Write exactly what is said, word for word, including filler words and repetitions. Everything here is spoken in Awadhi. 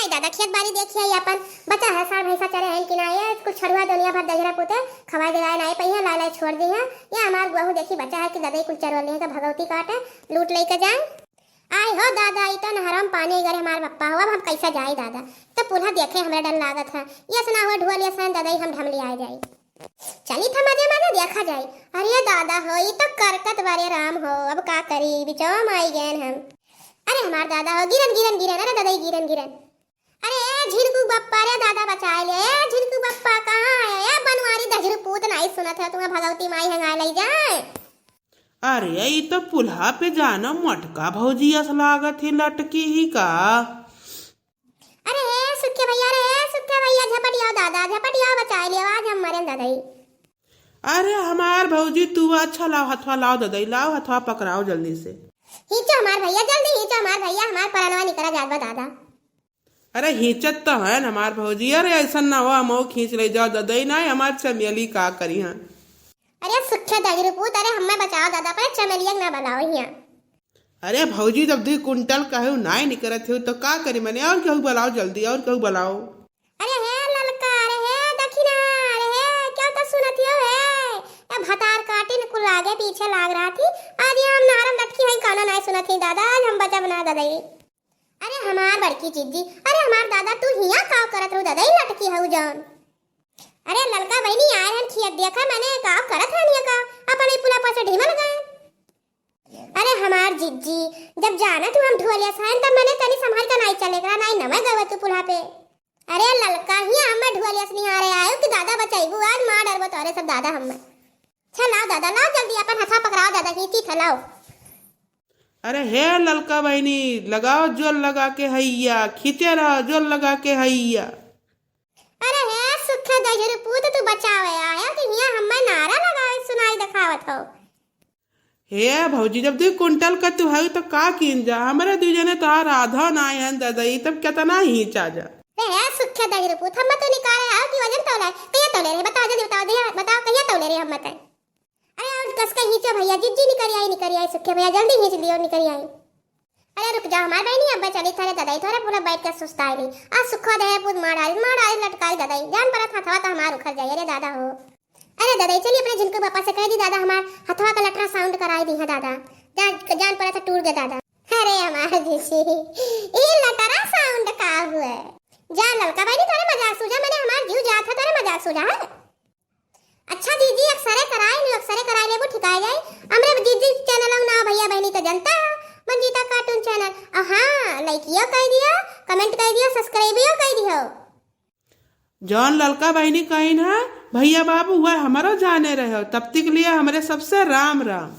दादा, खेत बारी देखिए, ये अपन बचा है, सार भैंसा चरे हैं कि ना, ये कुल छड़ुआ दुनिया भर दहिरा पुते खवाए देवाए ना, ये पहिया लाए लाए छोड़ दी है। ये हमार बहू देखी बचा है कि दादा ये कुल चरवा लिए का भगवती काटे, लूट लेके जाए। आय हो दादा, ई तो नहरम पानी गरे हमार पप्पा हो, अब हम कैसे जाई दादा? तो पुल्हा देखे हमरा डर लागत है, ये सुना हुआ ढुअल ये सन दादा, ई हम ढमली आए जाई। चली था मजे मजे देखा जाई। अरे दादा हो, ई तो करकत बारे राम हो, अब का करी, बिचवा में आई गए हम। अरे हमार दादा हो, गिरन गिरन गिरन, अरे दादा ई गिरन गिरन। अरे ए झिनकू बप्पा रे दादा बचाए ले, ए झिनकू बप्पा कहाँ है? ए बनवारी दहिर पूत नाई सुनत है, तुम्हें भगवती माई हंगाए लई जाए। अरे ई तो पुल्हा पे जाना मटका भौजी अस लागत ही, लटकी ही का? अरे ए सुखे भैया, अरे ए सुखे भैया, झपट आओ दादा, झपट आओ बचाए लियो, आज हम मरेन दादा ही। अरे हमार भौजी तू अच्छा लाओ हथवा लाओ दादा ही, लाओ हथवा पकड़ाओ जल्दी से। खींचो हमार भैया, जल्दी खींचो हमार भैया, हमार परनवा निकला जात बा दादा। अरे हिंचत तो है न हमार भौजी, अरे ऐसा ना हो, हमहू खींच ले जाओ ददई ना, हमार चमेली का करी हैं। अरे सुखे दहिर पूत, अरे हमें बचाओ दादा, पर चमेलिया ना बुलाओ हियाँ। अरे भौजी, जब दुई कुंटल कहू नाई निकरत हो तो का करी मने, और केहू बुलाओ जल्दी, और केहू बुलाओ। अरे हे ललका, अरे हे दखिना, अरे हे क्या तो सुनत हो हे? ए भतार काटी न कुल आगे पीछे लाग रहा थी, आज ये हम नहरम लटकी हैं, कानो नाई सुनत ही दादा, आज हम बचब ना ददई। अरे हमार बड़की जिज्जी, अरे हमार दादा, तू हियाँ काव करत रहू दादा, ई लटकी हऊ जौन। अरे ललका बहिनी आए हन खियत, देखा मने काव करत हन हियाँ काव, अपन ई पुला पर से ढिमल गए। अरे हमार जिज्जी, जब जाना तू हम ढुअलिया साइन तब मने तनी संभाल के नाई चले करा, नाई नमय गए तू पुला पे। अरे ललका हियाँ हमें ढुअलिया से निहारे आयो कि दादा बचाइबू, आज मार डरबो तोरे सब दादा हमें। अच्छा लाओ दादा, लाओ जल्दी अपन हथवा पकड़ाओ दादा, खींची था लाओ। अरे हे ललका बहिनी, लगाओ जोर लगा के हैया, खींचे रहो जोर लगा के हैया। अरे हे सुखे दहिर पूत, तू बचावे आया कि हियाँ हमें नारा लगावे सुनाई देखावत हो। हे भौजी, जब दुई कुंटल का तू हऊ तो का कीन जा, हमरे दुई जने तोहार आधा नाई हन ददई, तब केतना हींचा जा। अरे हे सुखे दहिर पूत, हम तो निकाले आओ कि वजन तौले, कहिया तौले रहे, बताओ जल्दी बताओ, दे, बताओ कहिया तौले रहे हम बताए। अरे और कस के खींचो भैया, जिज्जी निकल आई, निकल आई सुखे भैया, जल्दी खींच लियो, निकल आई। अरे रुक जा हमार बहिनी, अब चली थारे ददई, थोड़ा पूरा बैठ के सुस्ताई ली। आज सुखवा दे पूत मार डाली, मार डाली लटकाई ददई, जान परत हथवा तो हमार उखड़ जाई। अरे दादा हो, अरे ददई चली अपने झिनकू पापा से कह दी दादा हमार हथवा का लटरा साउंड कराई दी है दादा, जान, जान परत है टूट गए दादा। अरे हमार जिज्जी, ई लटरा साउंड का हुए? जा ललका बहिनी, तोरे मजाक सूझा, मने हमार जीव जात है तोरे मजाक सूझा है। अच्छा जिज्जी, अक्सरे कराई लियो, अक्सरे कराई लेबू, ठिकाई जाई। हमरे जिज्जी चैनल ना भैया बहिनी तो जनता है, मंजीता कार्टून चैनल। और हाँ, लाइकियो कर दियो, कमेंट कर दियो, सब्सक्राइबियो कर दियो। जौन ललका बहिनी कहिन है, भैया बाबू, वह हमरो जाने रहो। तब तक लिए हमरे सबसे राम राम।